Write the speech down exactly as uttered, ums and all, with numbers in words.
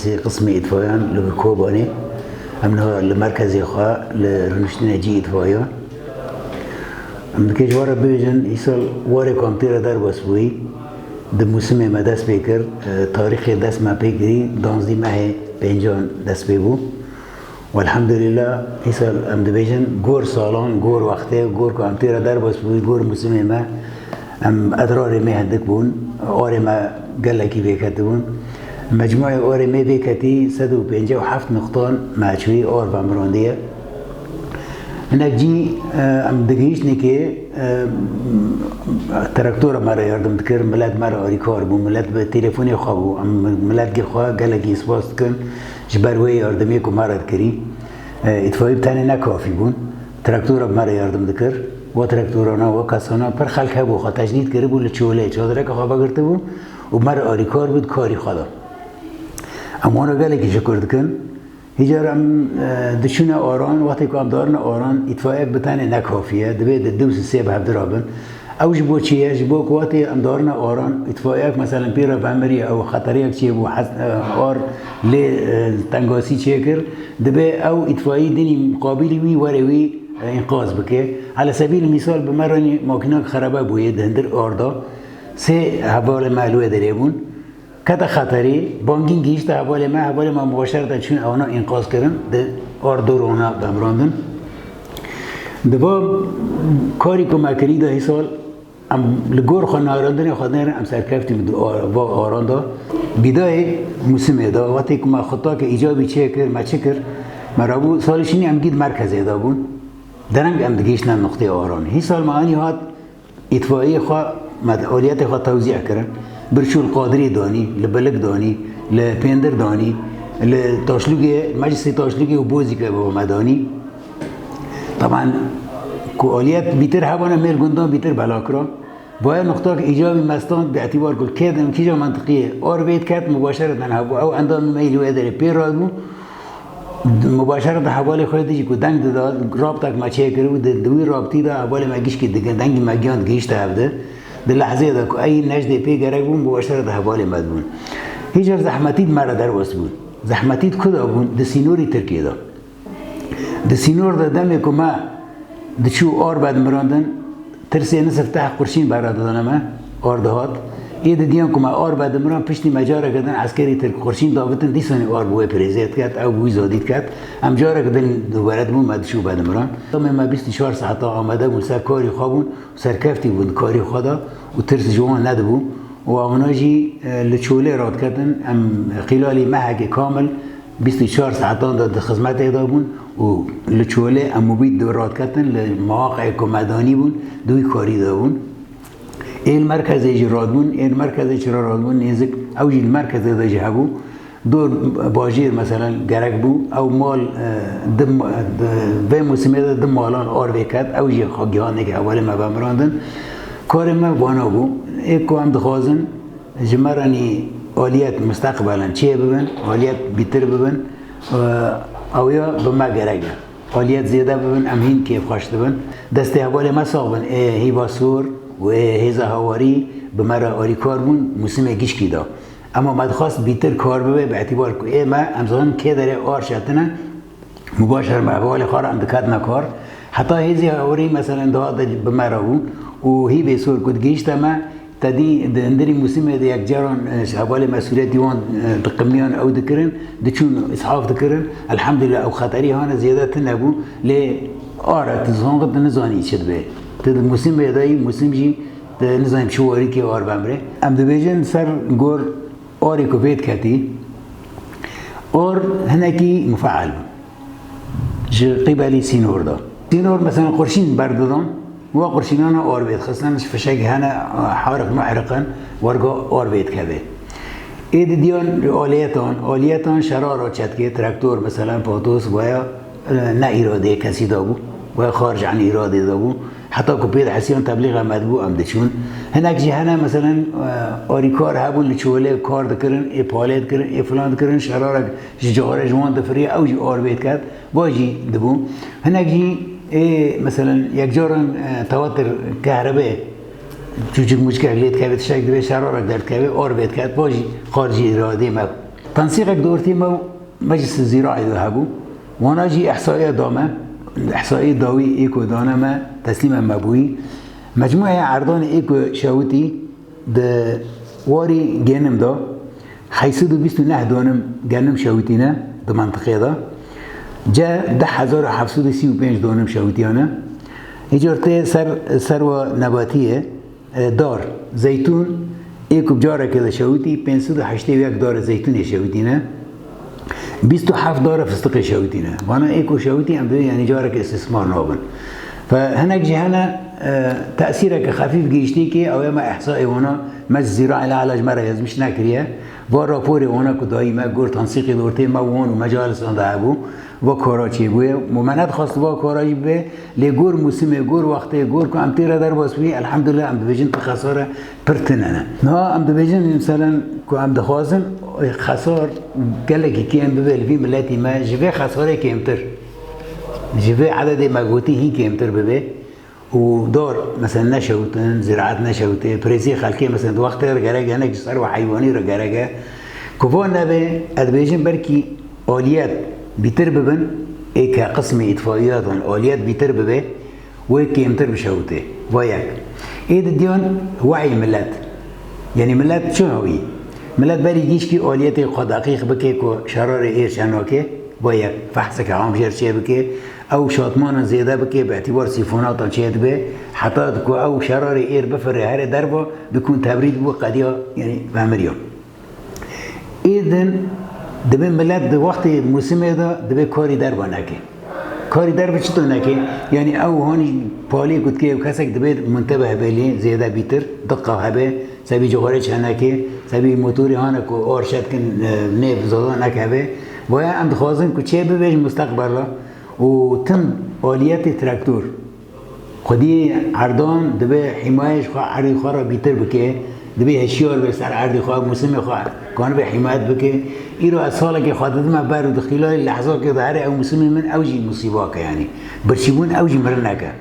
Qismê îtfayan li vir Kobanê. Em niha li merkezê xwe li rûniştine cî îtfayan. Em dikê ji we re bibêjin, îsal warê ku em tê re derbas bûyî, di mûsimê me dest pê kir, e, tarîxê dest me pê kirî, danzdî mehê pêncan dest pê bû. Welhemdulîla, îsal em dibêjin, gor salan, gor wextê, gor ku em tê re derbas bûyî, gor mûsimê me, em edrarê me hindik bûn, arê me gelekî vêketibûn. Mecmuê arê me vêketî sed û pêncî û heft nuqtan me çûyî ar vemirandiye. Hinek cî, e, em digihîşt nêkê, e, traktora me re yardim dikir, milet me re arîkar bû, milet bi telefonê xwe bû. Em miletgê xwe gelekî spas dikin ji ber wê yardimê ku me re dikirî. E, îtfayî bi tenê ne kafî bûn. Traktora bi me re yardim dikir. Wa traktorana, wa kasana pir xelk hebû, xwe tecnîd kiribû li çolê, çadireke xwe vegirtibû û me re arîkar bû di karî xwe de. Em wana gelekî şikir dikin. Hîcar em, e, diçûne aran, wextê ku em darine aran, îtfaiyek bi tenê ne kafî ye, divê di du sê bi hev de rabin. Ew ji bo çi ye? Ji bo ku wextê em darine aran, îtfaiyek, meselen, pê re vemiriye, ew xeteriyek çêbû, hes-, e, ar lê, e, tengasî çêkir, divê ew îtfaiyî dinî muqabilî wî were wî, e, înqaz bike. Ala sebîl mîsal, bi me re nî makînak xerebe bûye di hindir ar de. Sê hevalê me li wê derê bûn. Kete xeterî, bangîn gihîşte hevalê me, hevalê me mubaşerete çûn ewana înqaz kirin, di ar dor wana vemirandin. Di va karî ku me kirî de hîsal, em li gor xwe narandinê xwe nêrin, em serkeftî bû di ar-, va aran de. Bîdayê mûsimê de, wextê ku me xutake îcabî çêkir, me çi kir, me rabû salê şînî em gî di merkezê de bûn. Dereng em digihîştine nuqtê aran. Hîsal me anî hat, îtfaiyê xwe, me aliyetê xwe tewzîh kirin. Bir çû li Qadirê danî, li Bilik danî, li Pêndir danî, li Taşlûgê, Meclisê Taşlûgê û Bozîke bo me danî. Taban ku aliyet bîtir hebana, mêr gundan bîtir bela kiran. Vaya nuqtak îcabî me stand, bi îtîbar ku li kê de em kîja mentiqiyê ar vê diket, mubaşereten hebû. Ew endamê me yî li wê derê pê radibû. Mubaşereten hevalê xwe dijî ku deng dida, rabtek me çêkiribû, di, di wî rabtî de hevalê me gişkî digin, dengî me giyan digihîşte hev de. Di lehzê de ku ey nejdê pê gerek bûn, mubaşereten hevalê me dibûn. Hîcar zehmetî di me re derbas bûn. Zehmetî di ku de bûn? Di sînorî Tirkiyê de. Di sînor de demê ku me diçû ar vedimirandin, tirsê nisif teh qurşîn bere didane me, ar dihat. Ê didiyan ku me ar vedimiran, piştî me careke din eskerî tirk qurşîn davitin, dîsanî ar bi wê pirêzê diket, ew bi wî zadî diket. Em careke din dubare dibûn, me diçû vedimiran. Demê me bîst û çar saeta amade bûn, ser karî xwe bûn, serkeftî bûn di karî xwe de û tirs ji wan nedibû. Û ewna jî, e, li çolê radiketin, em xîlalî mehekê kamil bîst û çar saetan de di xizmetê de bûn û li çolê em û bît di radiketin, li mawaqê ku me danî bûn, di wî karî de bûn. Ê li merkezê jî radbûn, ê li merkezê çira radbûn, nêzik ew jî li merkezê de jî hebû. Dor bajêr, meselen, gerek bû, ew mal, e, di, di vê mûsimê de di malan ar vê ket, ew jî xwe gihanekî hevalê me vemirandin. Karê me vana bû. Ê ku em dixwazin, ji me re nî aliyet musteqbelen çê bibin, aliyet bîtir bibin, e, ew ya bi me gerek e. Aliyet zêde bibin, em hîn kêfxweş dibin. Destê hevalê me sax bin, ê hîva sor û ê hêza hawarî bi me re alîkar bûn, mûsimê gişkî da. Ema me dixwest bîtir kar bibe, bi îtîbar ku ê me, em zanin kê derê ar şetine, mubaşer me hevalê xwe re em diketine kar. Heta hêzî hawirî, meselen, dihate bi me re bû û hîvê sor ku digihîşte me, te dî di hundirî mûsimê de yekcaran, e, ji hevalê me sûretî wan, e, diqimiyan, ew dikirin, diçûn îshaf dikirin. Elhamdulillah, ew xeterî hane zêde tune bû, lê ara tu zanqit tu nizanî çi dibe. Tu di mûsimê de yî, mûsim jî tu nizanî çi warîkê ar bemre. Em dibêjin ser gor arê ku vê diketî, ar hinekî mufeal bû ji qîbelî sînor de. Sînor, mesela, qurşîn berdidan, wa qurşînana ar vê dixistin, ji fişek hene, hariq muhriq in, werga ar vê dikeve. Ê didiyan aliyatan, aliyatan şerara çetkê, traktor, mesela, patos, waya, e, ne îradeyê kesî de bû, waya xarij an îradê de bû. Heta ku pê dihesiyan teblîxa me dibû, em diçûn. Hinek jî hene, meselen, e, arîkar hebûn li çolê kar dikirin, ê palê dikirin, ê filan dikirin, şerarek ji cihare ji wan difiriye, ew jî ar vê diket, va jî dibû. Hinek jî ê, meselen, yekcaran, e, tewatir kehrebê, çûçik mûçkek lê dikeve, tiştek divê, şerarek derdikeve, ar vê diket, va jî xaricî îradê me. Tensîqek di ortê me û meclis zîraî de hebû. Wana jî ihsaiya da me, ihsaiyê dawî ê ku dane me, teslîme me bûyî. Mecmueya erdanê ê ku şewitî di warî genim de, heyt sed û bîst û neh donim genim şewitîne di mentiqê de. Ce deh hezar û heft sed û sî û pênc donim şewitiyane. Îcar tê ser, serwa nebatiyê, e, dar, zeytûn, ê ku carekê de şewitî, pênc sed û heştê û yek darê zeytûnê şewitîne. Bîst û heft darê fistiqê şewitîne. Vana ê ku şewitî em dê, yanî, careke îstismar nabin. Fe hinek jî hene, e, tesîreke xefîf gihîştî ki ew ê me ihsaê wana, me zîra ila ela ji me re yazmiş nekiriye. Va raporê wana ku dayî me gor tensîqê di ortê me wan û mecalisan de hebû, va kara çêbûye. Û me nedixwast va kara jî bibe, lê gor mûsimê, gor wextê, gor ku em tê re derbas bûyî, elhamdulillah em dibêjin ti xesare pir tune ne. Niha em dibêjin, meselen, ku em dixwazin, xesar gelekî kêm bibe li vî miletî me, ji vê xesarê kêmtir, ji vê ededê me gotî hîn kêmtir bibe û dar, meselen, neşewtin, ziraet neşewtê, pirêzê xelkê, meselen, di wextê re gerek e, hinek ji ser we heywanî re gerek e. Ku van nebe, ez dibêjim belkî aliyet bîtir bibin, ê ke qismê îtfaiyatan aliyet bîtir bibe, wê kêmtir bişewitê. Va yek. Ê di diyan wehî milet. Yanî milet çi hawî? Milet berî gişkî aliyetê xwe deqîq bike ku şerarê êr çenake, va yek. Fehseke amjêr çê bike, ew şatmanan zêde bike, bi îtîbar sîfonatan çê dibe, heta ku ew şerarê êr bifire here derva, bikûn tebrîd bû, qediya, yanî vemiriya. Ê din dibê milet di wextê mûsimê de dibê karî derva neke. Karî derva çito neke? Yanî ew hanî palê ku dike, ew kesek dibê muntebeh be lê zêde bîtir, diqa hebe, sebî cixarê çeneke, sebî motorê hane ku ar şet kin, e, nêv zada nekeve. Vaya em dixwazin ku çê bibe ji musteqbela û tim aliyetê traktor. Xwedî erdan dibe hîmayê ji xwe, erdê xwe re bîtir bike, dibe hişyar be ser erdê xwe, mûsimê xwe kanibe hîmayet bike. Îro ez salekê xwe didime ber û di xîlayê lehzakê de here ew mûsimê min ew jî musîbak e, yanî birçîbûn ew jî mirinek e.